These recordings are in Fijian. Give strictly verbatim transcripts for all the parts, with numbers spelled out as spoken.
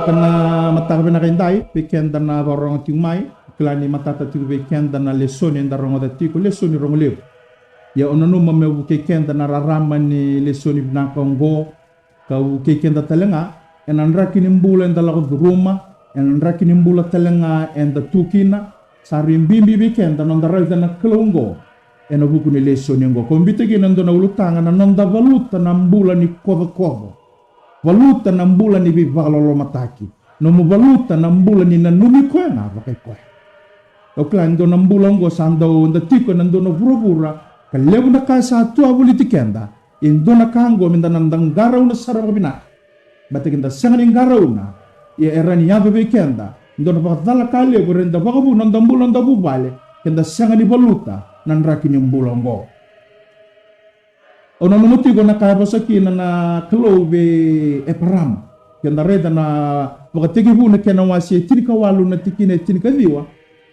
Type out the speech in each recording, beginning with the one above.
Ka na mataka vinaka edai vei keda na vakarorogo tiko mai. Kila ni matata tiko vei keda na lesoni eda rogoca tiko, lesoni rogo levu. Ia au nanuma meu vukei keda na rarama ni lesoni vinaka oqo, ka vukei keda tale ga ena draki ni bula eda lako curuma, ena draki ni bula tale ga eda tu kina. Sa rui bibi vei keda na noda raica na Kalou oqo ena vuku ni lesoni oqo. Kau biuta kina e dua na ulutaga, na noda valuta na bula ni kocokoco. Valuta na bula ni veivakalolomataki. Nomu valuta na bula ni nanumi koya ga vakai koya. Au kila e dua na bula oqo sa dau da tiko ena dua na vuravura ka levu na ka sa tu a voliti keda. E dua na ka oqo meda na da qarauna sara vakavinaka. Baleta keda sega ni qarauna, ia e rawa ni yaco vei keda e dua na vakacala ka levu, e rawa ni da vakavuna noda bula, noda vuvale, keda sega ni valuta na draki ni bula oqo. Au nanuma tiko na ka e vosa kina na Kalou vei Eparama. Keda raica na Vakatekivu na kena wase e tinikawalu na tikina e tinikaciwa.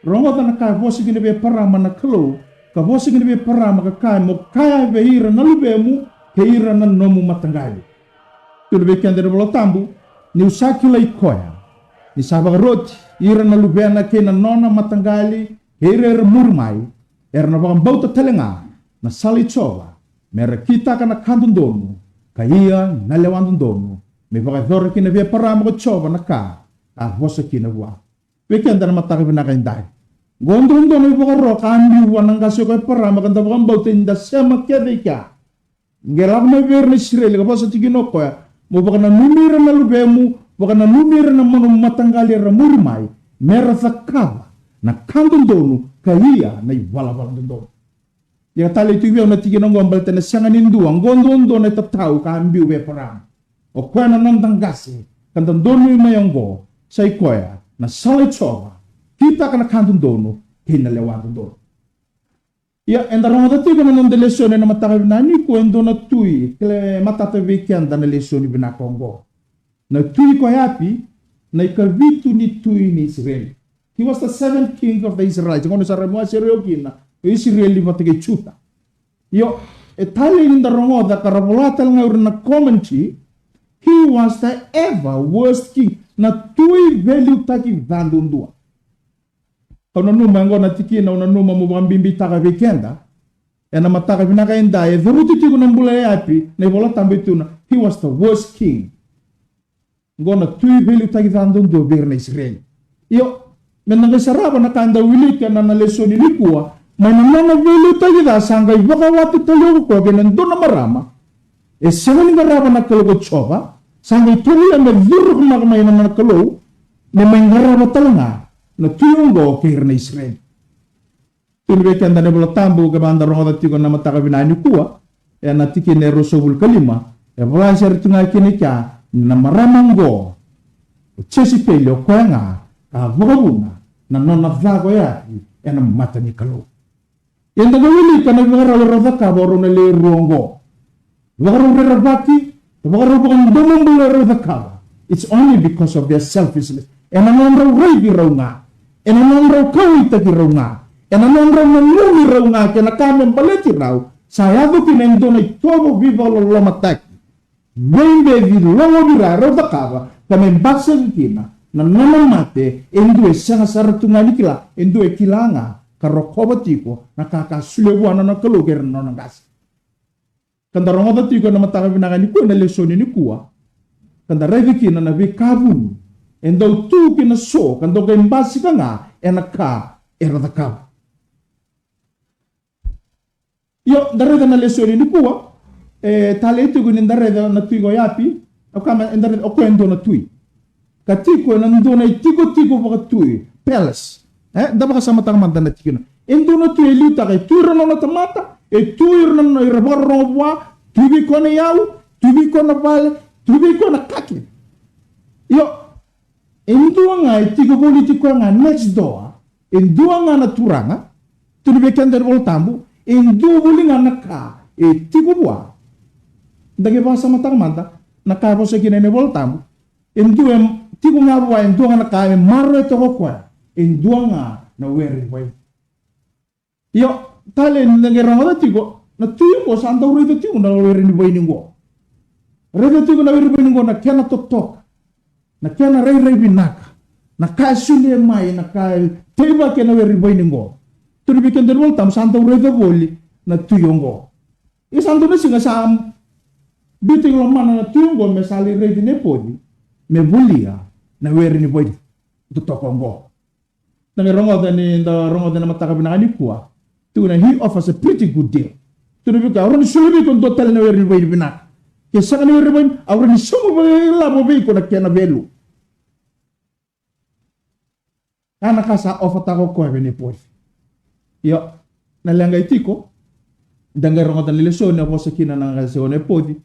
Rogoca na ka e vosa kina vei Eparama na Kalou, ka vosa kina vei Eparama ka kaya, mo kaya vei ira na luvemu kei ira na nomu mataqali. Tukuna vei keda na iVola Tabu, niu sa kilai koya ni sa vakaroti ira na luvena kei na nona mataqali kei ira era muri mai, era na vakabauta tale ga na sala i Jiova, me ra kitaka na ka dodonu ka ia na lewa dodonu, me vakayacora kina vei Eparama ko Jiova na ka a vosa kina vua. Vei keda na mataka vinaka edai, qo dodonu na ivakaro ka a biu vua na qase ko Eparama ka da vakabauta ni da sema kece i kea. Qai lako mai vei ira na Isireli ka vosa tiko kina o koya, mo vakananumi ira na luvemu, vakananumi ira na nomu mataqali era muri mai, me ra cakava na ka dodonu ka ia na ivalavala dodonu. Ia ka talei tiko vei au na tikina oqo baleta na sega ni dua, qo dodonu na itatau ka a biu vei Eparama. O koya na noda qase ka da donui mai oqo, sa i koya na sala i Jiova, kitaka na ka dodonu kei na lewa dodonu. Ia eda rogoca tiko na noda lesoni ena mataka vinaka nikua e dua na tui, kele matata vei keda na lesoni vinaka oqo. Na tui ko Eapi, na ikavitu ni tui ni Isireli. He was the seventh king of the Israelites. Gauna sa ra mai wasea ira o kina o Isireli vata kei Juta. Io, e talei ni da rogoca ka ra vola tale ga ira na commentary, he was the ever worst king. Na tui veiliutaki ca duadua. Au nanuma e qo na tikina au nanuma mo vakabibitaka vei keda. Ena mataka vinaka edai e cavuti tiko na bula e Eapi, na iVola Tabu e tukuna, he was the worst king. Qo na tui veiliutaki ca duadua vei ira na Isireli. Io, me da qai sarava na ka eda wilika ena na lesoni nikua, mai na nona veiliutaki ca sa qai vakawati tale o koya kei na dua na marama. E sega ni qarava na Kalou ko Jiova, sa qai tovolea me curucurumaka mai ena nona Kalou, me mai qarava tale ga na tui oqo kei ira na Isireli. Tukuna vei keda na iVola Tabu, kevaka da rogoca tiko na mataka vinaka nikua, ena tikina e ruasagavulu ka lima, e vola sara tu ga kina i kea, na marama oqo o Jesipeli, o koya ga ka vakavuna na nona ca ko Eapi ena mata ni Kalou. Eda qai wilika na ivakarau e rau cakava o rau na lewe rua oqo. Vakarau rerevaki, vakarau vakadomobula e rau cakava. It's only because of their selfishness. Ena nodrau raici rau ga, ena nodrau kauwaitaki rau ga, ena nodrau nanumi rau ga kei na ka me baleti rau, sa yaco kina e dua na itovo veivakalolomataki. Veibeci lolovira e rau cakava ka me basika kina na nona mate e dua e sega sara tu ga ni kila, e dua e kila ga ka rokova tiko na ka ka solia vua na nona Kalou kei ira na nona qase. Ka da rogoca tiko ena mataka vinaka nikua na lesoni nikua, ka da raica kina na veika vuni e dau tu kina so ka dau qai basika ga ena ka era cakava. Io, da raica na lesoni nikua, e talei tiko ni da raica na tui ko Eapi, o koya me da raica o koya e dua na tui. Ka tiko ena dua na itikotiko vakatui, palace. E, da vakasamataka mada na tikina. E dua na tui e liutaka, e tu ira na nona tamata, e tu ira na nona, ira vakarorogo vua, tu vei koya na iyau, tu vei koya na vale, tu vei koya na ka kece. Io, e dua ga e tiko voliti koya ga next door, e dua ga na turaga, tukuna vei keda na iVola Tabu, e dua voli ga na ka e tiko vua. Da qai vakasamataka mada na ka e vosa kina na iVola Tabu. E dua e tiko ga vua, e dua ga na ka e maroroi toka o koya, e dua ga na were ni vaini. Io, talei ni da qai rogoca tiko, na tui oqo sa dau raica tiko na were ni vaini oqo. Raica tiko na were ni vaini oqo na kena totoka. na kena rairai vinaka, na ka e solia mai, na ka e teivaki ena were ni vaini oqo. Tukuna vei keda na iVolatabu sa dau raica voli na tui oqo. Ia sa dua na siga sa biuta i lomana na tui oqo me sa lai raici na Epoci me volia na were ni vaini totoka oqo. Da qai rogoca ni da rogoca ena mataka vinaka nikua. Tukuna he offers a pretty good deal. Tukuna vei koya, au rawa ni solia vei iko dua tale na were ni vaini vinaka. Ke sega ni were ni vaini, au rawa ni sauma vakailavo vei iko na kena value. Ya na ka sa offer-taka o koya vei na Epoci. Io, na leqa e tiko. Da qai rogoca na lesoni a vosa kina na qase o Epoci.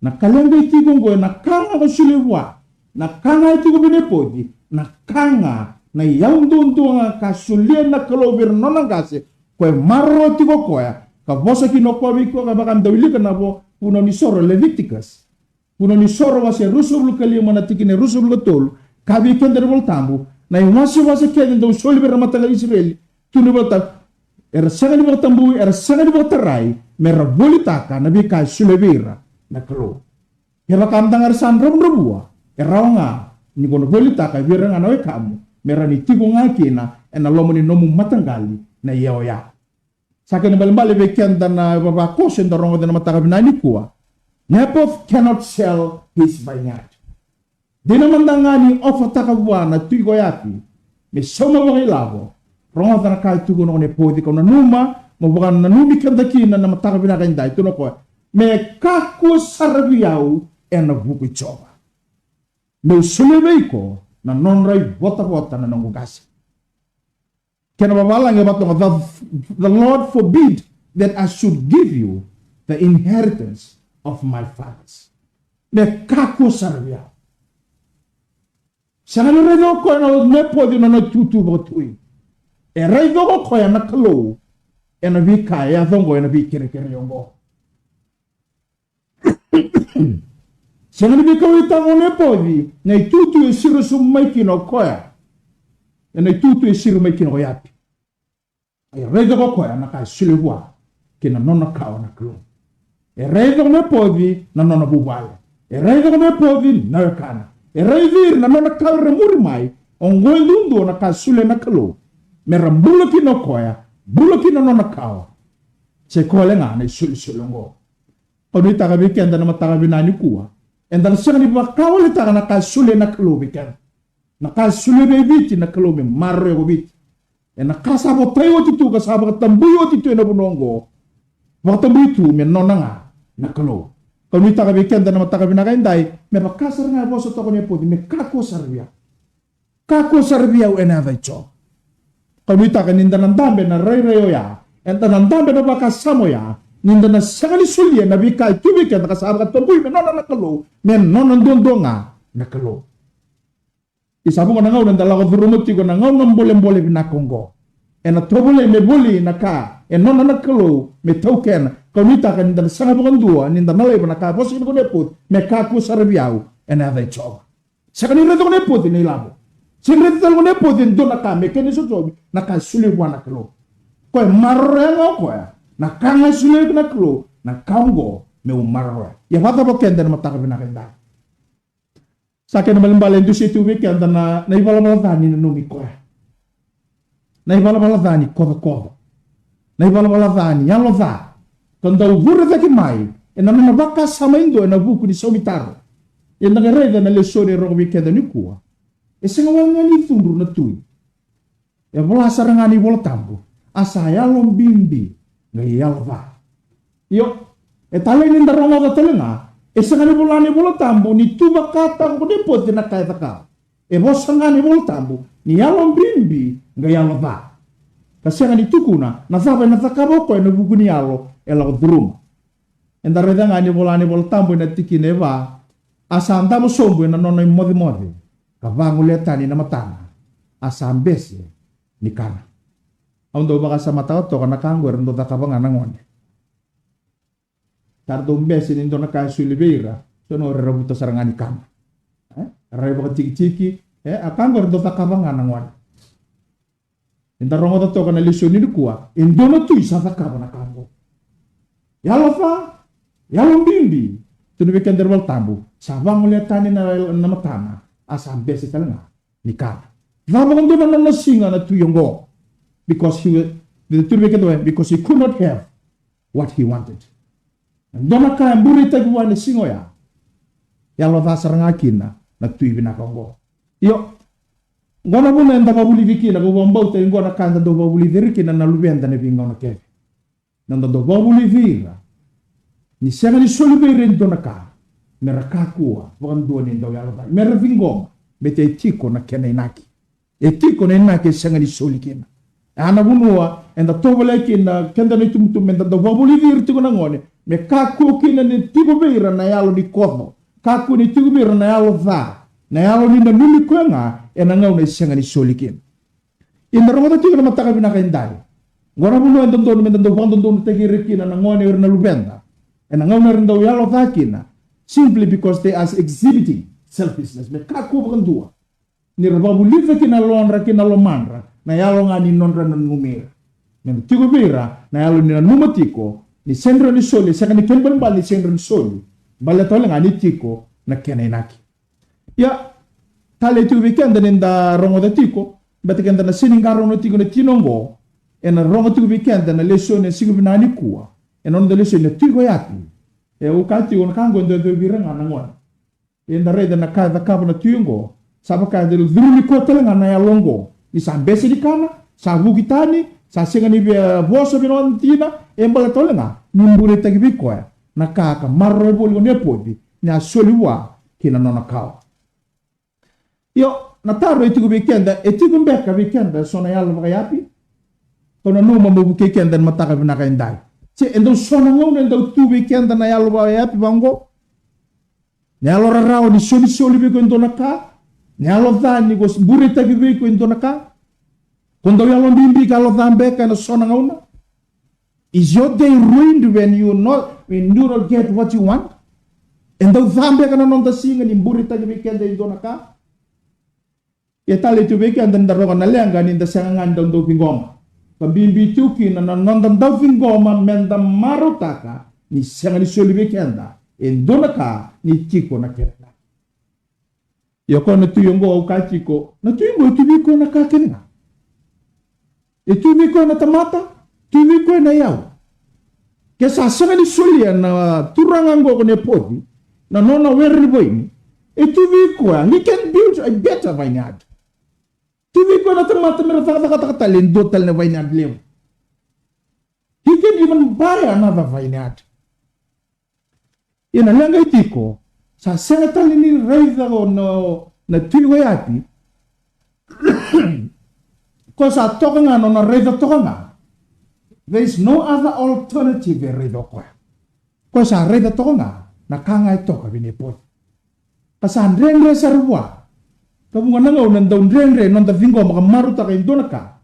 Na ka leqa e tiko oqo, na ka ga ka solia vua. Na ka ga e tiko vei Epoci, na ka ga, na iyau duadua ga ka solia na Kalou vei ira na nona qase. Koya e maroroya tiko o koya, ka vosa kina o koya vei koya, ka vaka eda wilika na vo, vunau ni soro, Leviticus. Vunau ni soro wase ruasagavulu ka lima na tikina e ruasagavulu ka tolu, ka vei keda na iVolatabu, na iwasewase kece dau soli vei ira na mataqali Isireli, tukuna na iVolatabu, era sega ni vakatabui, era sega ni vakatarai, me ra volitaka na veika e solia vei ira na Kalou. Kevaka mada ga era sa dravudravua, e rawa ga ni ko na volitaka vei ira ga na wekamu, me ra ni tiko ga kina ena loma ni nomu mataqali na iyau oya. Sa kena ibalebale vei keda na ivavakoso eda rogoca ena mataka vinaka nikua. Naboth cannot sell his vineyard. Dina mada ga ni offer-taka vua na tui ko Yapi me sauma vakailavo. Rogoca na ka e tukuna o Epoci, kau nanuma mo vakananumi keda kina na mataka vinaka edai, tukuna o koya, me kakua sara vei au ena vuku i Jiova, meu solia vei iko na nodra ivotavota na noqu qase. Kena vavalagi e vaka toka, the, the Lord forbid that I should give you the inheritance of my fathers. Me kakua sara vei au. Sega ni raica o koya na Epoci na nona itutu vakatui. E raica o koya na Kalou ena veika e yaco oqo, ena veikerekere oqo. Sega ni veikauwaitaka o Epoci na itutu e siro sobu mai kina o koya. Ena itutu e siro mai kina o Yapi. E raica o koya na ka e solia vua kei na nona kawa na Kalou. E raica o Epoci na nona vuvale. E raica o Epoci na wekana. E raici ira na nona kawa era muri mai. Oqo e duadua na ka e solia na Kalou me ra bula kina o koya, bula kina na nona kawa. Sa i koya wale ga na isolisoli oqo. Au nuitaka vei keda na mataka vinaka nikua, eda na sega ni vakawaletaka na ka e solia na Kalou vei keda. Na ka e solia vei Viti na Kalou me maroroya ko Viti. Ena ka sa votai oti tu ka sa vakatabui oti tu ena vanua oqo, vakatabui tu me nona ga na Kalou. Kau nuitaka vei keda na mataka vinaka edai, me vaka sara ga e vosa toka o Epoci, me kakua sara vei au. Kakua sara vei au ena yaca i Jiova. Kau nuitaka ni da na dabe na rairai oya, eda na dabe na vakasama oya, ni da na sega ni solia na veika e tu vei keda ka sa vakatabui me nona na Kalou, me nona duadua ga na Kalou. Isa, vuqa na gauna eda lako curuma tiko na gauna bolebole vinaka oqo. Ena tovolei me voli na ka e nona na Kalou me taukena. Kau nuitaka ni da na sega vakadua ni da na laiva na ka e vosa kina ko Epoci, me kakua sara vei au ena yaca i Jiova. Sega ni raica ko Epoci na ilavo. Sega ni raica tale ko Epoci e dua na ka me kena isosomi na ka e solia vua na Kalou. Koya e maroroya ga o koya na ka ga e solia na Kalou, na ka oqo meu maroroya. Ia vakacava o keda ena mataka vinaka edai? Sa kena ibalebale e dusia tu vei keda na, na ivalavala ca ni nanumi koya. Na ivalavala ca ni kocokoco. Na ivalavala ca ni yalo ca. Ka dau vure cake mai ena nona vakasama e dua ena vuku ni saumi taro. Eda qai raica na lesoni e rogo vei keda nikua. E sega walega ni cudru na tui. E vola sara ga ni iVolatabu, a sa yalo bibi qai yalo ca. Io, e talei ni da rogoca tale ga, e sega ni vola ni iVolatabu ni tu vakataka ko Epoci na ka e cakava. E vosa ga ni iVolatabu ni yalo bibi qai yalo ca. Ka sega ni tukuna na cava ena cakava o koya ena vuku ni yalo e lako curuma. Eda raica ga ni vola ni iVolatabu ena tikina e va, a sa davo sobu ena nona imocemoce, ka vagoleya tani na matana, a sa bese ni kana. Au dau vakasamataka toka na ka oqo era dau cakava ga na gone. Era dau bese ni dua na ka e soli vei ira, so na gauna era vuta sara ga ni kana. E? Era vakatikitiki, e? A ka oqo era dau cakava ga na gone. Eda rogoca toka na lesoni nikua, e dua na tui sa cakava na ka oqo. Yalo ca, yalo bibi, tukuna vei keda na iVolatabu, sa vagoleya tani na, na matana, A sa bese tale ga ni kana. Cava vakadua na nona siga na tui oqo? Because he was, the tui vei keda, because he could not have what he wanted. Dua na ka e bureitaki vua na siga oya. Yalo ca sara ga kina na tui vinaka oqo. Io, oqo na vuna eda vavulici kina, kau vakabauta oqo na ka eda dau vavulici ira kina na luveda na veigauna kece. Na noda dau vavulici ira ni sega ni soli vei ira e dua na ka, mera kakua vakadua ni dau yalo ca, mera ciqoma me tei tiko na kena inaki. E tiko na inaki e sega ni soli kina. A na vanua eda tovolea kina keda na itubutubu, meda dau vavulici ira tiko na gone me kakua kina ni tiko vei ira na yalo ni koco, kakua ni tiko vei ira na yalo ca, na yalo ni nanumi koya ga ena gauna e sega ni soli kina. Ia da rogoca tiko na mataka vinaka edai. Oqo na vanua e dodonu meda dau vakadodonutaki ira kina na gone o ira na luveda ena gauna era dau yalo ca kina, simply because they are exhibiting selfishness, me kakua vakadua ni ra vavulica kina yalodra kina lomadra na yalo ga ni nodra nanumi ira. Meda tiko vei ira na yalo ni nanuma tiko ni sega ni soli, sega ni kena ibalebale ni sega ni soli, baleta wale ga ni tiko na kena inaki. Ia, talei tiko vei keda ni da rogoca tiko, baleta keda na sega ni qarauna tiko na tina oqo, ena rogo tiko vei keda na lesoni e siga vinaka nikua, ena noda lesoni na tui ko Yapi. E, au kaya tiko na ka oqo e dau yacovi ira ga na gone. Eda raica na ka e cakava na tui oqo, sa vaka e dau curumi koya tale ga na yalo oqo ni sa bese ni kana, sa vuki tani, sa sega ni via vosa vei nona tina, e baleta wale ga ni bureitaki vei koya na ka ka maroroya voli o Nepoci ni a soli vua kei na nona kawa. Io, na taro e tiko vei keda, e tiko beka vei keda eso na yalo vakayapi? Kau nanuma meu vukei keda ena mataka vinaka edai. Se e dau so na gauna e dau tu vei keda na yalo vakayapi vaqo? Na yalo rarawa ni solisoli vei iko e dua na ka, na yalo ca ni ko bureitaki vei iko e dua na ka. Ko dau yalo bibi ka yalo ca beka ena so na gauna? Is your day ruined when you not, when you don't get what you want? E dau ca beka na noda siga ni bureitaki vei keda e dua na ka? Ia, talei tu vei keda ni da rogo na leqa ni da sega ga ni dau dau ciqoma. Ka bibi tu kina na noda dau ciqoma meda marautaka ni sega ni soli vei keda e dua na ka ni tiko na kena. Ia o koya na tui oqo au kaya tiko, na tui oqo e tu vei koya na ka kece ga. E tu vei koya na tamata, tu vei koya na iyau. Ke sa sega ni solia na turaga oqo ko Nepoci na nona were ni vaini, e tu vei koya, he can build a better vineyard. Tu vei koya na tamata mera cakacakataka tale e dua tale na vineyard levu. He can even buy another vineyard. Ia na leqa e tiko, sa sega tale ni raica o na, na tui ko Yapi. Ko sa toka ga nona raica toka ga. There is no other alternative e raica o koya. Ko sa raica toka ga na ka ga e toka vei Nepoci. Ka sa dredre sara vua. Ka vuqa na gauna dau dredre noda ciqoma ka marautaka e dua na ka.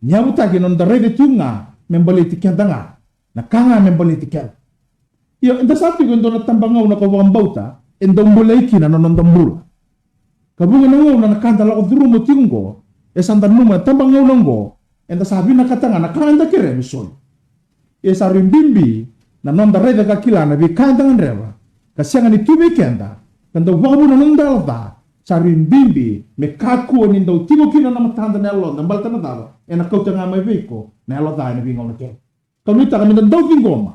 Ni yavutaki noda raica tiko ga me baleti keda ga. Na ka ga me baleti keda. Io, eda sa tiko e dua na tabagauna kau vakabauta e dau bolei kina na noda bula. Ka vuqa na gauna na ka da lako curuma tiko oqo, e sa da nanuma na tabagauna oqo, eda sa vinakata ga na ka eda kerea me soli. E sa rui bibi na noda raica ka kila na veika eda gadreva ka sega ni tu vei keda, ka dau vakavuna na noda yalo ca. Sa rui bibi me kakua ni dau tiko kina na matada na yaloda, baleta na cava? Ena kauta ga mai vei iko na yalo ca ena veigauna kece. Ka nuitaka meda dau ciqoma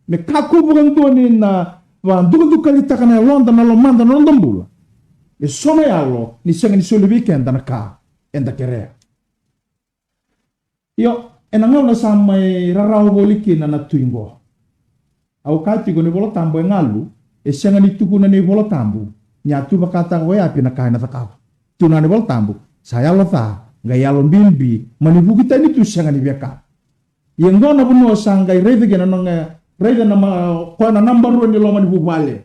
me kakua vakadua ni na vakadukadukalitaka na yaloda, na lomada, na noda bula e so na yalo ni sega ni soli vei keda na ka eda kerea. Io, ena gauna sa mai rarawa voli kina na tui qo. Au kaya tiko na iVola Tabu e galu, e sega ni tukuna na iVola Tabu ni a tu vakataka ko Yapi na ka ena cakava. Tukuna na iVola Tabu sa yalo ca, qai yalo bibi, mani vuki tani tu sega ni via kana. Ia qo na vanua sa qai raica kina na, raica na ma, o koya na naba rua ni loma ni vuvale.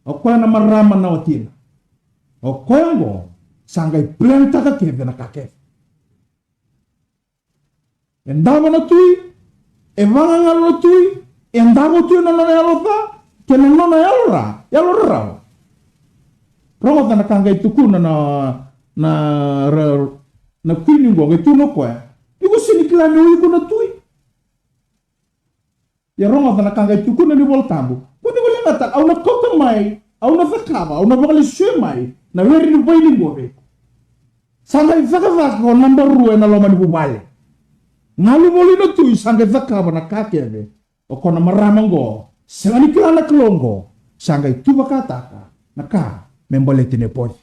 O koya na marama na watina. O koya qo sa qai plantaka kece na ka kece. E davo na tui, e vagagalu na tui, e davo tu na nona yalo ca kei na nona yalo ra, yalo rarawa. Rogoca na ka qai tukuna na, na, ra, na kuini qo, qai tukuna o koya, iko sega ni kila ni o iko na tui? Ia rogoca na ka qai tukuna na iVola Tabu. Ko ni ko leqataka, au na kauta mai Au na cakava, au na vakalesuya mai na were ni vaini qo vei iko. Sa qai cakacaka o naba rua ena loma ni vuvale. Galu voli na tui, sa qai cakava na ka kece o koya na marama qo, sega ni kila na Kalou qo, sa qai tuvakataka na ka me baleti Nepoci.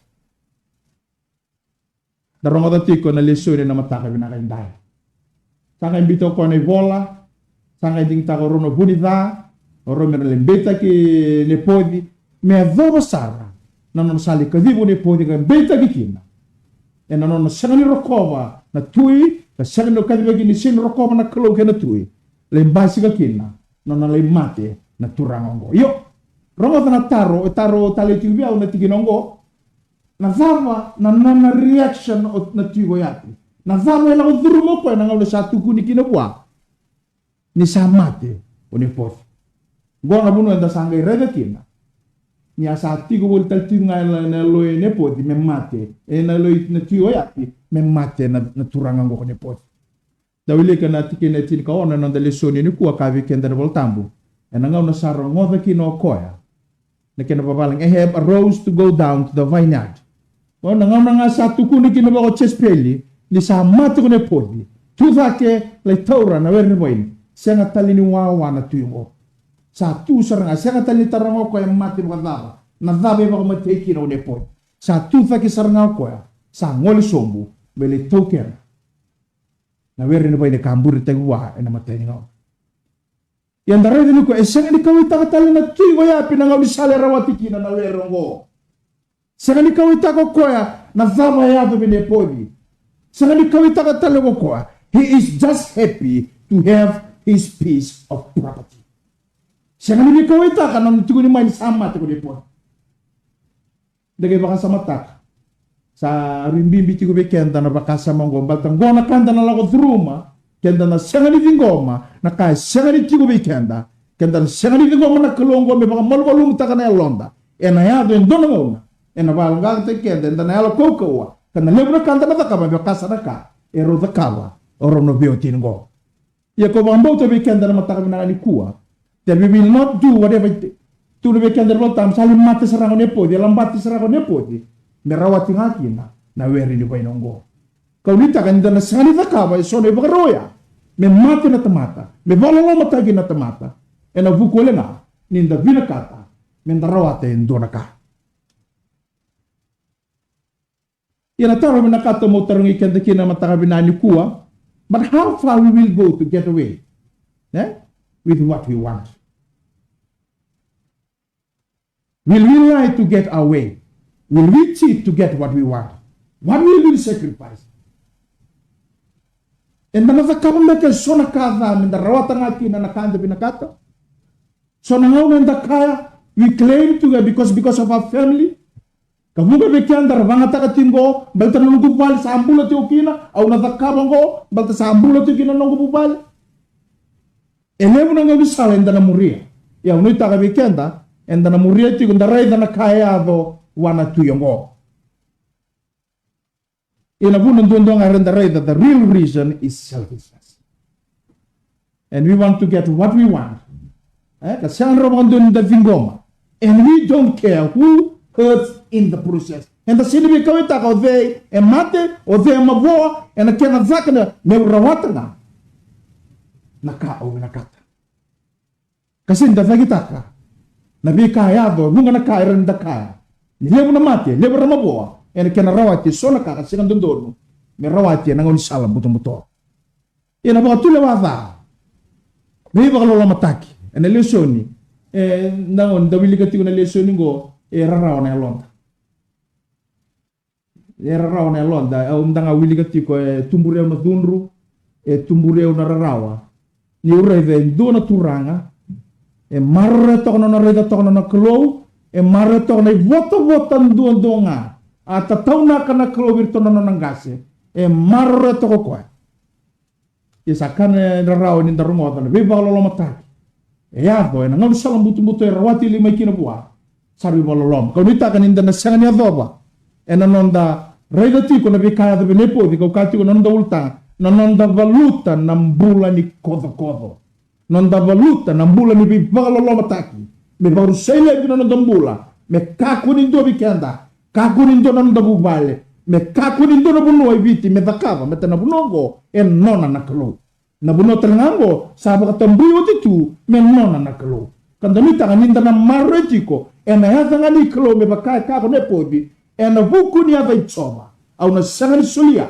Da rogoca tiko na lesoni ena mataka vinaka edai. Sa qai biuta o koya na ivola, sa qai digitaka o rau na vu ni ca, o rau me ra lai beitaki Nepoci, me yacova sara na nona sa lai kaciva o Nepoci ka beitaki kina. Ena nona sega ni rokova na tui, ka sega ni kacivaki ni sega ni rokova na Kalou kei na tui. Lai basika kina na nona lai mate na turaga oqo. Io, rogoca na taro, e taro tale tiko vei au na tikina oqo. Na cava na nona reaction o na tui ko Yapi? Na cava e lako curuma o koya na gauna sa tukuni kina vua ni sa mate o Nepoci? Qo na vanua eda sa qai raica kina ni a sa tiko voli tale tiko ga ena, na yalo i Nepoci me mate, e na yalo i na tui o Yapi me mate na, na turaga qo ko Nepoci. Da wilika na tikina e tinikaono ena noda lesoni nikua, ka vei keda na iVolatabu. Ena gauna sa rogoca kina o koya na kena vavalagi, Ahab arose to go down to the vineyard. O na gauna ga sa tukuni kina vua ko Jesipeli ni sa mate ko Nepoci, tu cake lai taura na were ni vaini. Sega tale ni wawa na tui oqo. Sa tu sara ga, sega tale ni taroga o koya e mate vakacava, na cava e vakamatei kina o Nepoci. Sa tu cake sara ga o koya, sa gole sobu me lai taukena na were ni vaini ka buretaki vua ena imatai ni gauna. Ia da raica ni koya e sega ni kauwaitaka tale na tui ko Yapi na gaunisala e rawati kina na were oqo. Sega ni kauwaitaka o koya na cava e yaco vei Nepoci. Sega ni kauwaitaka tale ko koya. He is just happy to have his piece of property. Sega ni veikauwaitaka na nona tukuni mai ni sa mate ko Nepoci. Da qai vakasamataka. Sa rui bibi tiko vei keda na vakasama oqo, baleta oqo na ka da na lako curuma, keda na sega ni ciqoma na ka e sega ni tiko vei keda. Keda na sega ni ciqoma na Kalou oqo me vakamalumalumutaka na yaloda. Ena yaco e dua na gauna ena vakayaloqaqataki keda, eda na yalo kaukauwa, ka na levu na ka da na cakava me vaka sa na ka e rau cakava o rau na veiwatini oqo. Ia ko vakabauta vei keda na mataka vinaka nikua that we will not do whatever it, tukuna vei keda na iVolatabu, sa lai mate sara ga o Nepoci, e labati sara ga o Nepoci me rawati ga kina na were ni vaini oqo. Kau nuitaka ni da na sega ni cakava eso na ivakarau oya me mate na tamata, me vakalolomataki na tamata, ena vuku wale ga ni da vinakata me da rawata e dua na ka. Ia na taro vinakata meu tarogi keda kina na mataka vinaka nikua, but how far we will go to get away, eh, with what we want? Will we lie to get our way? Will we cheat to get what we want? What will we sacrifice? Eda na cakava beka eso na ka ca me da rawata ga kina na ka eda vinakata. So na gauna eda kaya, we claim to, because, because of our family. Ka vuqa vei keda ra vagataka tiko, baleta na noqu vale sa bula tiko kina, au na cakava oqo baleta sa bula tiko kina na noqu vuvale. E levu na gaunisala eda na muria. Ia au nuitaka vei keda, eda na muria tiko, da raica na ka e yaco vua na tui oqo. Ia na vuna duadua ga era da raica, the real reason is selfishness. And we want to get what we want. Eh, ka sega ni rawa vakadua ni da ciqoma. And we don't care who hurts in the process. Eda sega ni veikauwaitaka o cei e mate, o cei e mavoa, ena kena caka na, meu rawata ga na ka au vinakata. Ka sega ni da cakitaka na veika e yaco, vuqa na ka era ni da kaya ni levu na mate, levu era mavoa, ena kena rawati eso na ka ka sega dodonu me rawati ena gaunisala butobuto. Ia na vakatulewa ca, veivakalolomataki. Ena lesoni, e, na gauna da wilika tiko na lesoni oqo, e rarawa na yaloda. E rarawa na yaloda, au mada ga wilika tiko, e tuburi au na cudru, e tuburi au na rarawa. Niu raica e dua na turaga e maroroya toka na nona raica toka na nona Kalou, e maroroya toka na ivotavota duadua ga a tataunaka na Kalou vei iratou na nona qase, e maroroya toka o koya. Ia sa ka ni rarawa ni da rogoca na veivakalolomataki e yaco ena gaunisala butobuto e rawati li mai kina vua. Sa ra veivakaloloma. Kau nuitaka ni da na sega ni yacova ena noda raica tiko na veika e yaco vei Nepoci, kau kaya tiko na noda ulutaga, na noda valuta na bula ni kocokoco. Noda valuta na bula ni veivakalolomataki me vakarusai laivi na noda bula Me kakua ni dua vei keda, kakua ni dua na noda vuvale, me kakua ni dua na vanua e Viti me cakava, me ta na vanua oqo e nona na Kalou. Na vanua tale ga oqo sa vakatabui oti tu me nona na Kalou. Ka da nuitaka ni da na maroroi tiko ena yaca ga ni Kalou me vaka e kaya ko Nepoci, ena vuku ni yaca i Jiova au na sega ni solia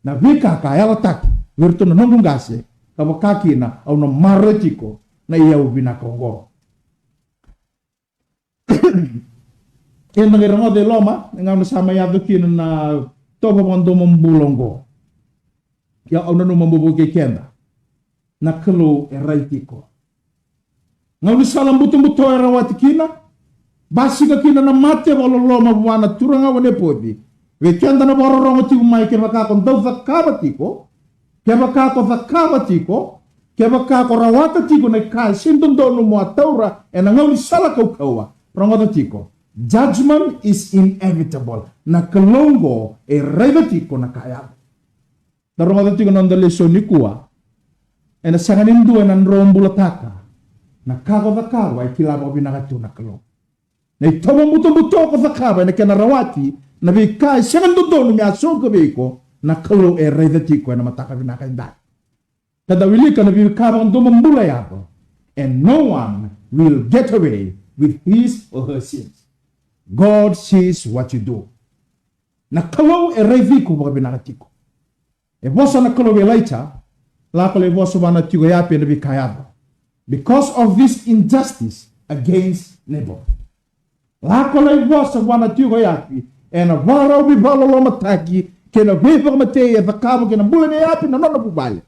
na veika ka yalataki vei iratou na noqu qase, ka vaka kina au na maroroi tiko na iyau vinaka oqo. Eda qai rogoca e loma, e gauna sa mai yaco kina na tovo vakadomobula oqo. Ia au nanuma mo vukei keda. Na Kalou e rai tiko. Gaunisala butobuto e rawati kina, basika kina na mate vakaloloma vua na turaga o Nepoci. Vei keda na vakarorogo tiko mai, kevaka ko dau cakava tiko, kevaka ko cakava tiko, kevaka ko rawata tiko na ka e sega ni dodonu mo a taura ena gaunisala kaukauwa, rogoca tiko. Judgment is inevitable. Na Kalou oqo e raica tiko na ka yaco. Da rogoca tiko na noda lesoni nikua. Ena sega ni dua ena drobulataka na ka ko cakava e kila vakavinaka tu na Kalou. Na itovo butobuto ko cakava ena kena rawati na veika e sega ni dodonu me a soqo vei iko, na Kalou e raica tiko ena mataka vinaka edai. Ka da wilika na veika vakadomobula yaco. And no one will get away with his or her sins. God sees what you do. Na Kalou e raici iko vakavinaka tiko. E vosa na Kalou vei Elijah, lako lai vosa vua na tiko i Api ena veika yaco. Because of this injustice against Naboth. Lako lai vosa vua na tiko i Api ena vakarau veivakalolomataki kei na veivakamatei e cakava kei na bula nei Api, na nona vuvale.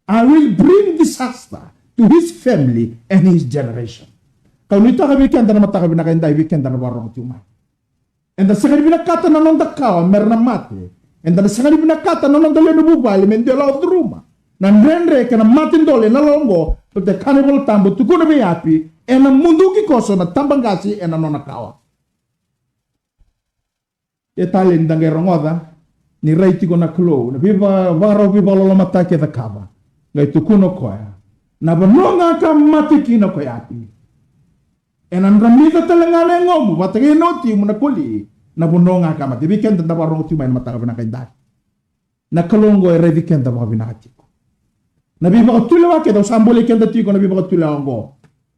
I will bring disaster to his family and his generation. Kau nuitaka vei keda na mataka vinaka edai, vei keda na vakarorogo tiko mai. Eda sega ni vinakata na noda kawa mera na mate. Eda na sega ni vinakata na noda lewe ni vuvale me dua e lako curuma na dredre kei na mate dole ena loma oqo. Baleta e kaya na iVolatabu, tukuna vei Api, ena muduki koso na tabaqase ena nona kawa. E tale ni da qai rogoca ni rai tiko na Kalou, na veiva-, vakarau veivakalolomataki e cakava. Qai tukuna o koya, na vanua ga ka mate kina ko Api, ena dramica tale ga na yagomu vata kei na watimu na koli, na vanua ga ka mate. Vei keda da vakarorogo tiko mai na mataka vinaka edai, na Kalou oqo e raici keda vakavinaka tiko. Na veivakatulewa kece, au sa bolei keda tiko na veivakatulewa oqo.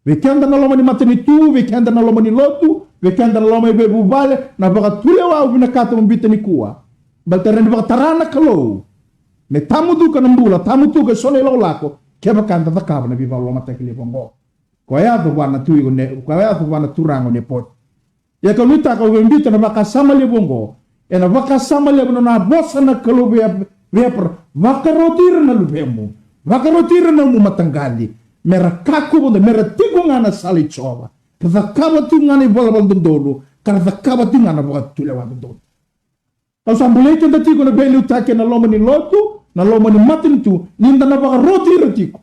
Vei keda na loma ni matanitu, vei keda na loma ni lotu, vei keda na loma ni veivuvale, na vakatulewa au vinakata mo biuta nikua. Baleta e rawa ni vakatara na Kalou me tamuduka na bula, tamuduka eso na ilakolako, kevaka eda cakava na veivakalolomataki levu oqo. Ko yaco vua na tui, ko ne, ko yaco vua na turaga o Nepoci. Ia kau nuitaka au via biuta na vakasama levu oqo. Ena vakasama levu na nona vosa na Kalou vei Ap-, vei Eparaama, vakaroti ira na luvemu, vakaroti ira na nomu mataqali, mera kakua mada, mera tiko ga na sala i Jiova, ka cakava tiko ga na ivalavala dodonu, ka ra cakava tiko ga na vakatulewa dodonu. Kau sa bolei keda tiko na veiliutaki ena loma ni lotu, na loma ni matanitu, ni da na vakaroti ira tiko.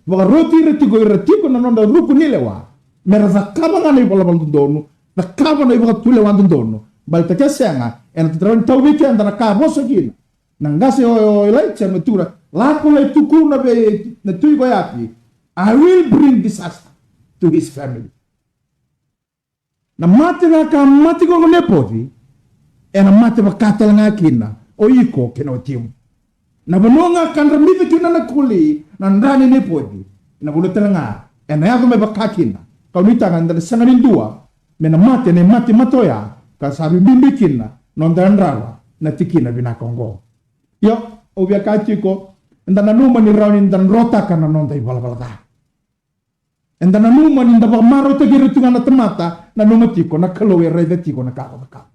Vakaroti ira tiko, ira tiko na noda ruku ni lewa, mera cakava ga na ivalavala dodonu, cakava na ivakatulewa dodonu. Baleta ke sega, ena tarai tau vei keda na ka vosa kina na qase o, o Ilaija, me tukuna, lako lai tukuna vei na tui ko Api, I will bring disaster to his family. Na mate ga ka mate ko Nepoci, ena mate vaka tale ga kina o iko kei na watimu. Na vanua ga ka dramica kina na koli, na dra nei Nepoci, na vanua tale ga ena yaco me vaka kina. Kau nuitaka eda na sega ni dua me na mate na imate mate oya, ka sa veibibi kina noda yadrava na tikina vinaka oqo. Io, au via kaya tiko, eda nanuma ni rawa ni da drotaka na noda ivalavala ca. Eda nanuma ni da vakamarautaki ira tiko ga na tamata, nanuma tiko na Kalou e raica tiko na ka ko cakava.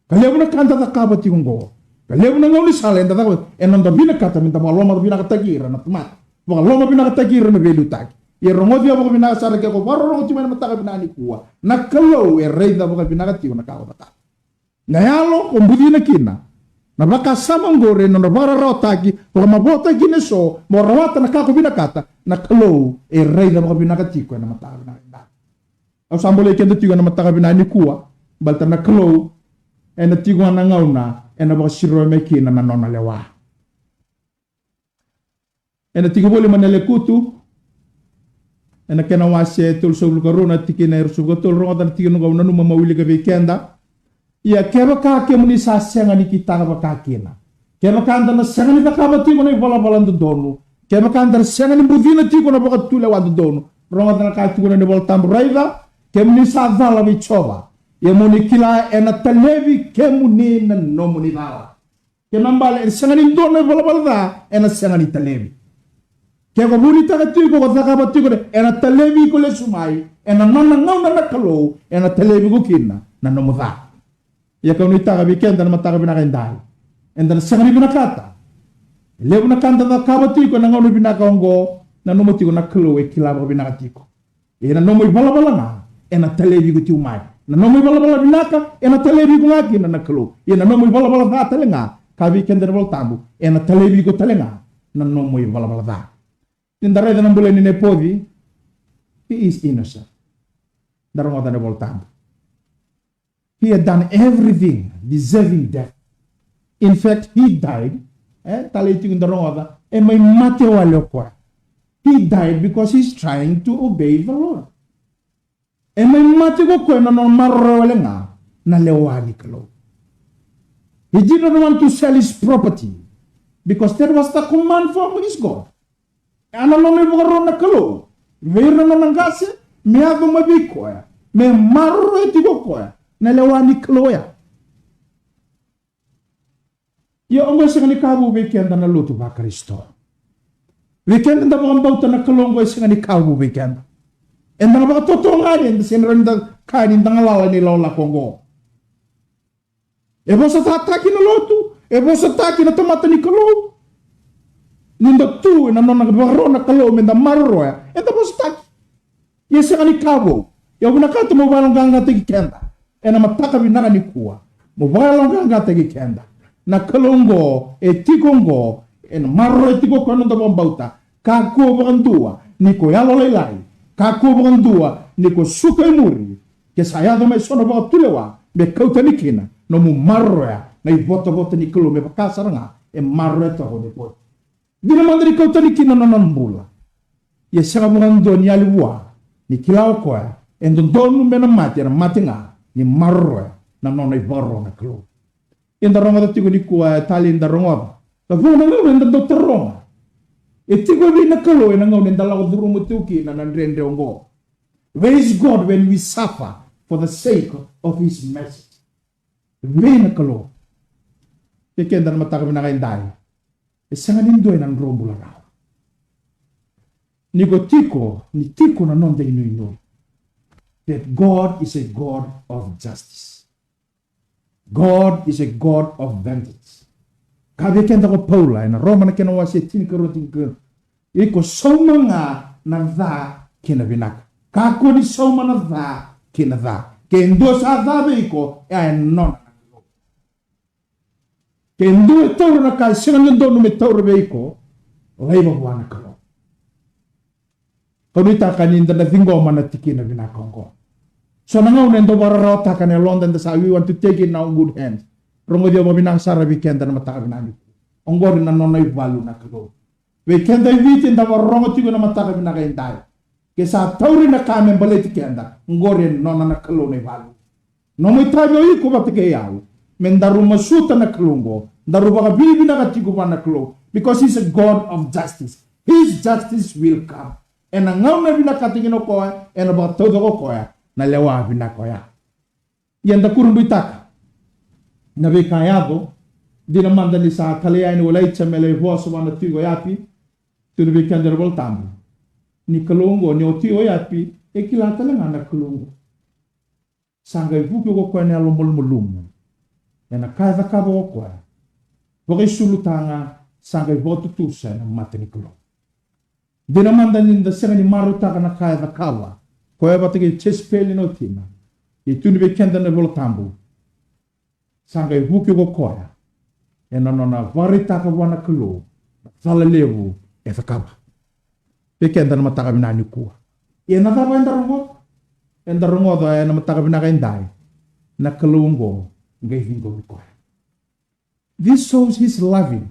Ka levu na ka da cakava tiko oqo, ka levu na gaunisala eda cakava, ena noda vinakata me da vakaloma vinakataki ira na tamata, vakaloma vinakataki ira na veiliutaki. Ia rogoci au vakavinaka sara ke ko vakarorogo tiko mai na mataka vinaka nikua. Na Kalou e raica vakavinaka tiko na ka ko cakava. Na yalo ko bucina kina na vakasama oqori, na nona vakararawataki, vakamavoataki kina eso mo rawata na ka ko vinakata, na Kalou e raica vakavinaka tiko ena mataka vinaka edai. Au sa bolei keda tiko ena mataka vinaka nikua, baleta na Kalou ena tiko ga na gauna ena vakasirova mai kina na nona lewa. Ena tiko voli mai na Lekutu, Ena kena wase e tolusagavulu ka rua na tikina e ruasagavulu ka tolu, rogoca na tikina qo, au nanuma meu wilika vei keda. Ia kevaka kemuni sa sega ni kitaka vaka kina, kevaka da na sega ni cakava tiko na ivalavala dodonu, kevaka da na sega ni bucina tiko na vakatulewa dodonu, rogoca na ka e tukuna na iVola Tabu: Raica, kemuni sa cala vei Jiova, ia mo ni kila ena talevi kemuni na nomuni cala. Kena ibalebale, e sega ni dua na ivalavala ca ena sega ni talevi. Ke ko vunitaka tiko, ko cakava tiko, ena talevi iko lesu mai. Ena nona gauna na Kalou, ena talevi iko kina na nomu ca. Ia kau nuitaka vei keda na mataka vinaka edai, eda na sega ni vinakata. E levu na ka da cakava tiko ena gauna vinaka oqo, nanuma tiko na Kalou e kila vakavinaka tiko. Ia na nomu ivalavala ga ena talevi iko tiko mai. Na nomu ivalavala vinaka ena talevi iko ga kina na Kalou. Ia na nomu ivalavala ca tale ga, kaya vei keda na iVola Tabu, ena talevi iko tale ga na nomu ivalavala ca. Ni da raica na bula nei Nepoci, he is innocent. Da rogoca na iVola Tabu. He had done everything deserving death. In fact, he died. E talei tiko, da rogoca, e mai mate wale o koya. He died because he's trying to obey the Lord. E mai mate ko koya na nona maroroya wale ga na lewa ni Kalou. He did not want to sell his property because that was the command from his God. E na nona ivakaro na Kalou vei ira na nona qase, me yaco mai vei koya, me maroroya tiko o koya na lewa ni Kalou oya. Ia oqo e sega ni ka vou vei keda na lotu vaKarisito. Vei keda da vakabauta na Kalou, oqo e sega ni ka vou vei keda. Eda na vakatoto ga ni da sega ni rawa ni da kaya ni da galala ena ilakolako oqo. E vosataki na lotu, e vosataki na tamata ni Kalou. Ni da tu ena nona ivakaro na Kalou me da maroroya, eda vosataki. Ia e sega ni ka vou. Ia au vinakata meu vakayaloqaqataki keda ena mataka vinaka nikua. Meu vakayaloqaqataki keda. Na Kalou oqo e tiko oqo, ena maroroya tiko o koya na noda vakabauta. Kakua vakadua ni ko yalolailai. Kakua vakadua ni ko suka i muri. Ke sa yaco mai eso na vakatulewa, me kau tani kina nomu maroroya na ivotavota ni Kalou, me vaka sara ga e maroroya toka o Nepoci. Dina mada ni kau tani kina na nona bula. Ia e sega vakadua ni yali vua, ni kila o koya e dodonu me na mate, ena mate ga ni maroroya na nona ivakaro na Kalou. Eda rogoca tiko nikua, e talei da rogoca. Ka vou na gauna eda dau taroga, e tiko vei na Kalou ena gauna eda lako curuma tiko kina na dredre oqo? Where is God when we suffer for the sake of his message? Vei na Kalou. Kei keda na mataka vinaka edai, e sega ni dua ena drobula rawa. Ni ko tiko, ni tiko na noda inuinui that God is a God of justice. God is a God of vengeance. Kaya vei keda ko Paula ena Roma na kena wase tinikarua, tinikarua: Iko sauma ga na ca kei na vinaka. Kakua ni sauma na ca kei na ca. Ke dua sa ca vei iko, e a e nona na Kalou. Ke dua e taura na ka e sega ni dodonu me taura vei iko, laiva vua na Kalou. Kau nuitaka ni da na ciqoma na tikina vinaka oqo. So na gauna eda vakararawataka na yaloda, eda sa, we want to take it in our good hands. Rogoci au vakavinaka sara vei keda na mataka vinaka nikua. Oqori na nona ivalu na Kalou. Vei keda e Viti eda vakarorogo tiko na mataka vinaka edai, ke sa tauri na ka me baleti keda, oqori e nona na Kalou na ivalu. Nomu itavi o iko vata kei au me daru masuta na Kalou oqo, daru vakavinavinaka tiko vua na Kalou, because he's a God of justice. His justice will come. Ena gauna e vinakata kina o koya, ena vakataucoko o koya na lewa vinaka oya. Ia da kurabuitaka na veika e yaco. Dina mada ni sa talai yani o Ilaija me lai vosa vua na tui o Iapi. Tukuna vei keda na iVola Tabu ni Kalou oqo, ni o tui o Iapi e kila tale ga na Kalou oqo. Sa qai vuki ko koya na yalo malumalumu ena ka e cakava ko koya. Vakaisulutaga, sa qai vakatutusa ena mata ni Kalou. Dina mada ni da sega ni marautaka na ka e cakava o koya vata kei Jesipeli na watina, e tukuna vei keda na iVola Tabu, sa qai vuki ko koya ena nona vakaraitaka vua na Kalou na cala levu e cakava. Vei keda na mataka vinaka nikua, ia na cava eda rogoca? Eda rogoca ena mataka vinaka edai, na Kalou oqo qai ciqomi koya. This shows his loving,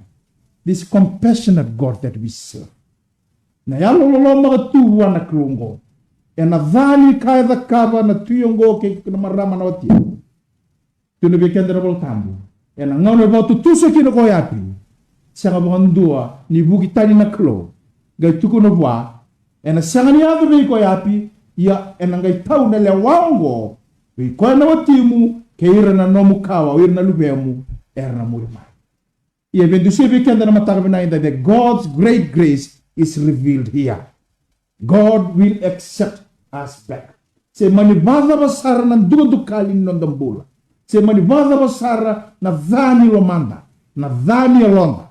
this compassionate God that we serve. Na yalo loloma ka tu vua na Kalou oqo. Ena ca ni ka e cakava na tui oqo kei na marama na wati. Tukuna vei keda na iVolatabu, ena gauna e vakatutusa kina ko Oyapi, sega vakadua ni vuki tani na Kalou. Qai tukuna vua, ena sega ni yaco vei ko Oyapi, ia ena qai tau na lewa oqo vei koya na watimu kei ira na nomu kawa, o ira na luvemu era na muri mai. Ia veidusia vei keda na mataka vinaka edai, that God's great grace is revealed here. God will accept us back. Se mani vakacava sara na dukadukali ni noda bula, se mani vakacava sara na ca ni lomada, na ca ni yaloda,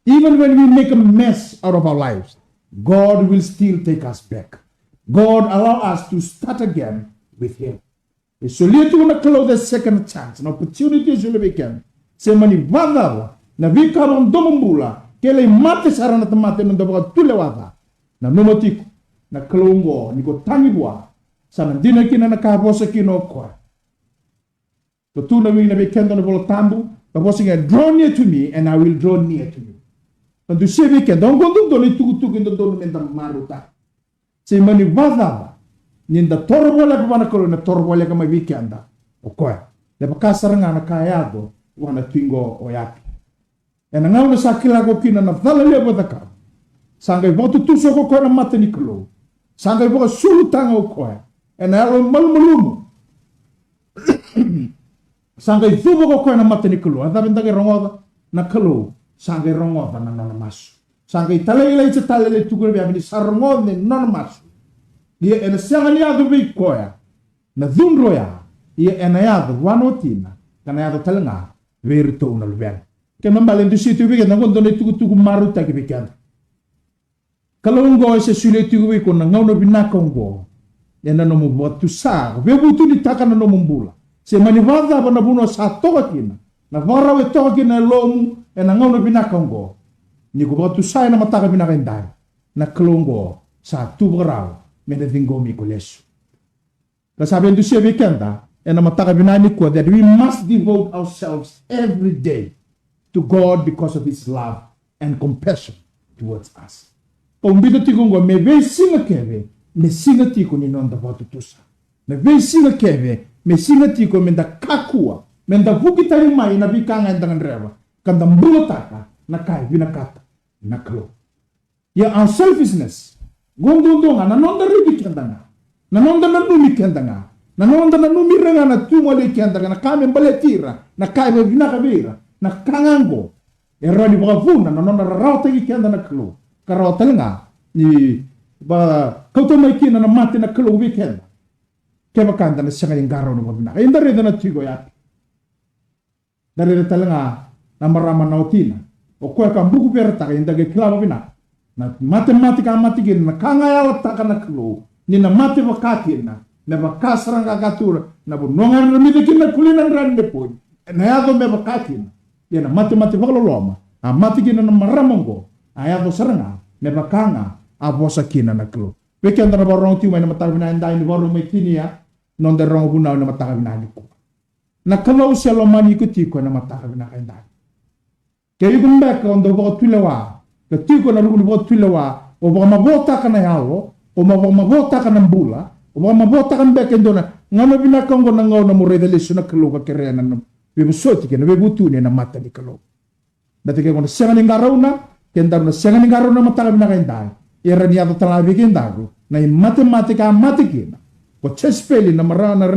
even when we make a mess out of our lives, God will still take us back. God allow us to start again with Him. E solia tu na Kalou the second chance, na opportunity e solia vei keda. Se mani vakacava na veika vakadomobula, ke lai mate sara na tamata ena noda vakatulewa ca. Nanuma tiko, na Kalou oqo ni ko tagi vua, sa na dina kina na ka vosa kina o koya. Ko tukuna vei keda na iVolatabu, ka vosa ga, draw near to me and I will draw near to you. Ka dusia vei keda oqo dodonu, itukutuku e dodonu meda marautaka. Se mani vakacava ni da toro voleka vua na Kalou, na toro voleka mai vei keda o koya. Me vaka sara ga na ka e yaco vua na tui qo o Oyapi. Ena gauna sa kila ko kina na cala levu e cakava, sa qai vakatutusa ko koya na mata ni Kalou. Sa qai vakasulutaga o koya ena yalo malumalumu. Sa qai cuva ko koya na mata ni Kalou. A cava eda qai rogoca? Na Kalou sa qai rogoca na nona masu. Sa qai talai Ilaija tale, lai tukuna vei Evi ni sa rogoca na nona masu. Ia ena sega ni yaco vei koya na cudru oya, ia ena yaco vua na watina, ka na yaco tale ga vei iratou na luvena. Kena ibalebale e dusia tu vei keda oqo dua na itukutuku marautaki vei keda. Kalou oqo e se solia tiko vei iko na gauna vinaka oqo ena nomu vakatusa, veivutunitaka na nomu bula. Se mani vakacava na vanua sa toka kina, na vakarau e toka kina e lomamu ena gauna vinaka oqo, ni ko vakatusa ena mataka vinaka edai, na Kalou oqo sa tu vakarau me na ciqomi iko lesu. Ka sa veidusia vei keda ena mataka vinaka nikua that we must devote ourselves every day to God because of His love and compassion towards us. Ka biuta tiko oqo me veisiga kece me siga tiko ni noda vakatutusa. Me veisiga kece me siga tiko meda kakua, meda vuki tani mai na veika ga eda gadreva, ka da bulataka na ka e vinakata na Kalou. Ia, our selfishness, qo duadua ga na noda raici keda ga, na noda nanumi keda ga, na noda nanumi ira ga na tu mai vei keda ga, na ka me baleti ira, na ka e vakavinaka vei ira, na ka ga oqo e rawa ni vakavuna na nona rarawataki keda na Kalou, ka rawa tale ga ni vakauta mai kina na mate na Kalou vei keda. Kevaka eda na sega ni qarauna vakavinaka, eda raica na tui qo Oyapi. Da raica tale ga na marama na watina, o koya ka bukuveretaka, eda qai kila vakavinaka na matemate ka mate kina, na ka ga e yalataka na Kalou ni na mate vaka kina, me vaka sara ga ka tu na vanua ga e ramica kina na kulina, na dra ni leponi, ena yaco me vaka kina. Ia na matemate vakaloloma a mate kina na marama oqo, a yaco sara ga me vaka ga a vosa kina na Kalou. Vei keda na vakarorogo tiko mai na mataka vinaka edai, ni vakarorogo mai tinia, noda rogo vunau ena mataka vinaka nikua. Na Kalou se lomani iko tiko ena mataka vinaka edai. Ke iko beka o dau vakatulewa, ka tiko ena ruku ni vakatulewa, o vakamavotaka na yalo, o ma vakamavotaka na bula, o vakamavotaka beka e dua na gauna vinaka oqo, na gauna mo raica lesu na Kalou ka kerea na veivosoti kei na veivutuni ena mata ni Kalou. Baleta ke ko na sega ni qarauna, ke daru na sega ni qarauna na mataka vinaka edai, e rawa ni yaco tale ga vei kedaru na imatemate ka mate kina ko Jesepeli, na mara, na,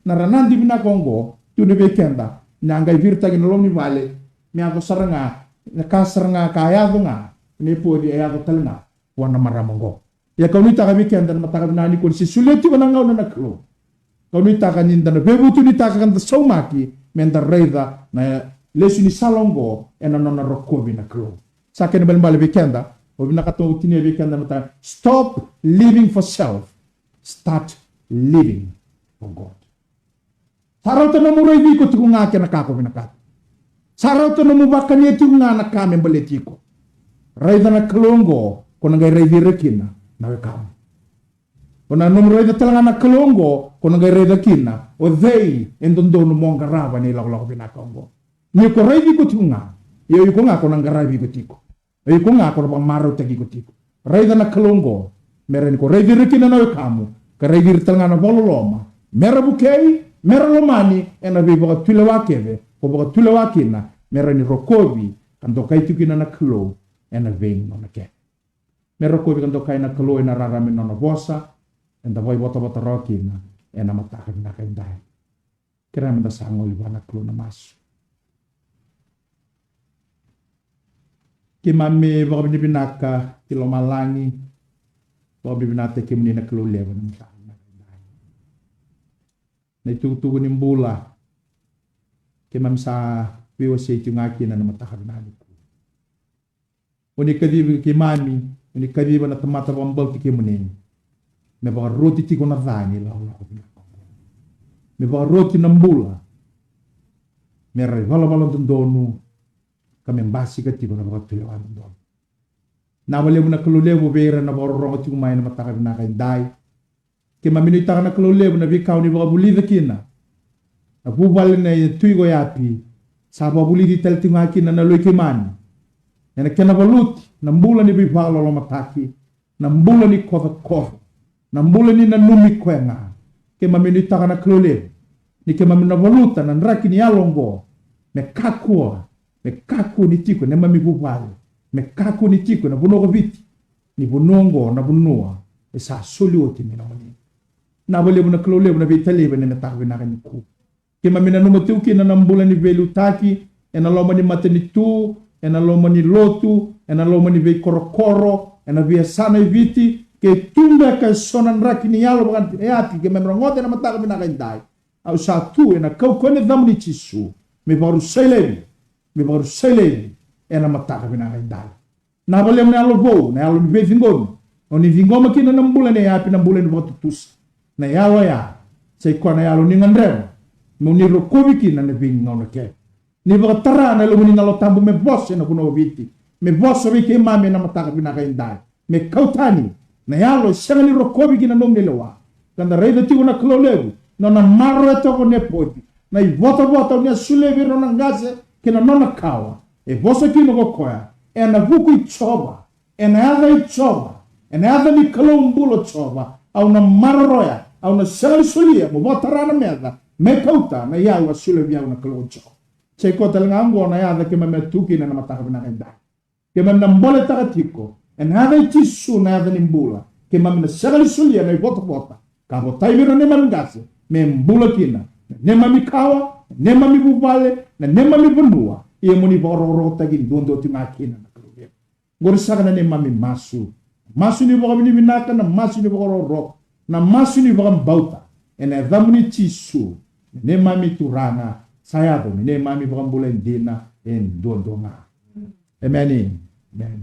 na ranadi vinaka oqo, tukuna vei keda ni a qai viritaki na loma ni vale me yaco sara ga na ka sara ga ka yaco ga ena ipoci, e yaco tale ga vua na marama oqo. Ia kau nuitaka vei keda na mataka vinaka nikua ni se solia tiko na gauna na Kalou. Kau nuitaka ni da na veivutunitaka ka da saumaki me da raica na lesu ni sala oqo ena nona rokovi na Kalou. Sa kena ibalebale vei keda, au vinakata meu tinia vei keda na mataka, stop living for self, start living for God. Sa rauta nomu raici iko tiko ga kei na ka ko vinakata. Sa rauta nomu vakania tiko ga na ka me baleti iko. Raica na Kalou oqo, ko na qai raici ira kina na wekamu. Ko na nomu raica tale ga na Kalou oqo, ko na qai raica kina o cei e dodonu mo qarava na ilakolako vinaka oqo. Ni ko raici iko tiko ga, ia o iko ga ko na qaravi iko tiko. O iko ga ko na vakamarautaki iko tiko. Raica na Kalou oqo, me rawa ni ko raici ira kina na wekamu, ka raici ira tale ga na vakaloloma, me ra vukei, me ra lomani ena veivakatulewa kece ko vakatulewa kina, me rawa ni rokovi ka dokai tu kina na Kalou ena veigauna kece. Me rokovi ka dokai na Kalou ena rarama ni nona vosa, eda vakaivotavota rawa kina ena mataka vinaka edai. Kerea meda sa gole vua na Kalou na masu. Keimami vakavinavinaka ki lomalagi, vakavinavinaka kemuni na Kalou levu na mataka vinaka edai. Na itukutuku ni bula keimami sa veiwasei tiko ga kina na mataka vinaka nikua. O ni kacivi keimami, o ni kaciva na tamata vakabauti kemuni, me vakaroti tiko na ca ni lakolako vinaka, me vakaroti na bula, me ra ivalavala dodonu, ka me basika tiko na vakatulewa dodonu. Vinaka vakalevu na Kalou levu vei ira na vakarorogo tiko mai na mataka vinaka edai. Keimami nuitaka na Kalou levu na veika o ni vakavulica kina na vuvale nei Tui ko Api. Sa vakavulici tale tiko ga kina na loi keimami ena kena valuti na bula ni veivakalolomataki, na bula ni kocokoco, na bula ni nanumi koya ga. Keimami nuitaka na Kalou levu ni keimami na valuta na draki ni yalo oqo, me kakua, me kakua ni tiko ena neimami vuvale, me kakua ni tiko ena vanua ko Viti, ni vanua oqo na vanua e sa soli oti me nomuni. Vinaka vakalevu na Kalou levu na veitalevi ena mataka vinaka nikua. Keimami nanuma tiko kina na bula ni veiliutaki ena loma ni matanitu, ena loma ni lotu, ena loma ni veikorokoro, ena veiyasana e Viti. Ke tu beka eso na draki ni yalo vaka e Api keimami rogoca ena mataka vinaka edai, au sa tu ena kaukauwa ni yacamuni Jisu, me vakarusai laivi, me vakarusai laivi ena mataka vinaka edai. Vinaka vakalevu na yalo vou, na yalo ni veiciqomi. O ni ciqoma kina na bula nei Api, na bula ni vakatutusa. Na yalo oya sa i koya na yalo ni gadreva mo ni rokovi kina na veigauna kece. Ni vakatara na yalomuni na Yalo Tabu me vosa ena vanua o Viti, me vosa vei keimami ena mataka vinaka edai, me kau tani na yalo e sega ni rokovi ki na nomuni lewa. Ka da raica tiko na Kalou levu, na nona maroroya toka o Nepoci na ivotavota o ni a solia vei ira na nona qase kei na nona kawa. E vosa kina ko koya, ena vuku i Jiova, ena yaca i Jiova, ena yaca ni Kalou bula o Jiova, au na maroroya, au na sega ni solia mo vakatara na meca me kauta na iyau a solia vei au na Kalou o Jiova. Sa i koya tale ga oqo na yaca keimami a tu kina ena mataka vinaka edai. Keimami na boletaka tiko ena yaca i Jisu, na yaca ni bula. Keimami na sega ni solia na ivotavota ka votai vei ira na neimami qase me bula kina na neimami kawa, na neimami vuvale, na neimami vanua. Ia mo ni vakarokorokotaki duadua tiko ga kina na Kalou levu. Qori saka na neimami masu, masu ni vakavinavinaka, na masu ni vakarokoroko, na masu ni vakabauta, ena yacamuni Jisu, na neimami Turaga, sa yaco me neimami iVakabula e dina e duadua ga. Emeni. Emeni.